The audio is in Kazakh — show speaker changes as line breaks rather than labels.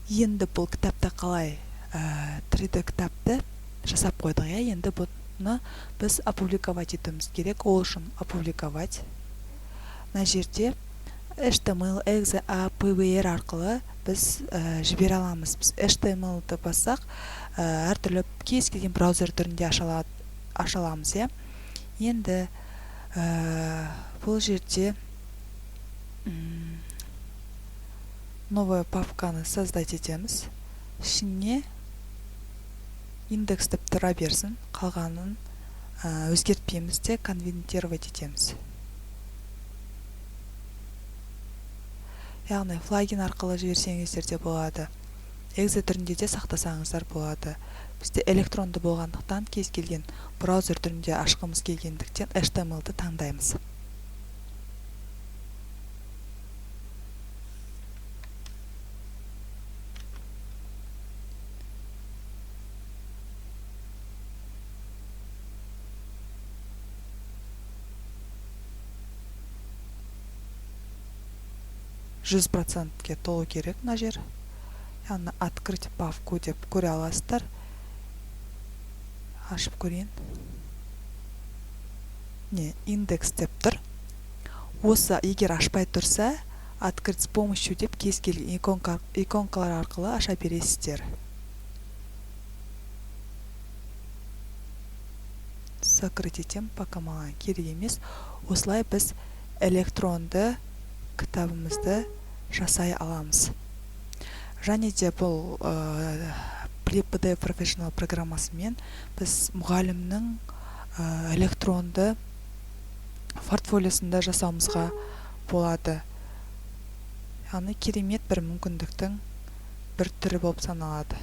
Енді бұл кітапты қалай, 3D кітапты жасап қойдық, иә? Енді бұны біз опубликовать етуіміз керек. Ол үшін опубликовать. Мына жерде HTML, EXE, A, PBR арқылы біз жібере аламыз. Біз HTML-ді бассақ, әртүрлі кез келген браузер түрінде аша аламыз, иә? Енді бұл жерде новая папканы создать етеміз. Ішіне индекс деп тұра берсін, қалғанын өзгертпейміз де, конвертировать етеміз. Яғни плагин арқылы жіберсеңіздер де болады, exe түрінде де сақтасаңыздар болады. Бізде электронды болғандықтан, кез келген браузер түрінде ашқымыз келгендіктен, HTML-ді таңдаймыз. 100%-ке толу керек мына жер. Яғни «открыть папку» деп көре аласыздар. Ашып көрейін. Не, индекс деп тұр. Осы егер ашпай тұрса, «открыть с помощью» деп кез келген иконкалар арқылы аша бересіздер. Закрыть етемін, пока маған керек емес. Осылай біз электронды кітабымызды жасай аламыз. Және де бұл PDF Professional программасымен біз мұғалімнің электронды портфолиосында жасауымызға болады. Яғни керемет бір мүмкіндіктің бір түрі болып саналады.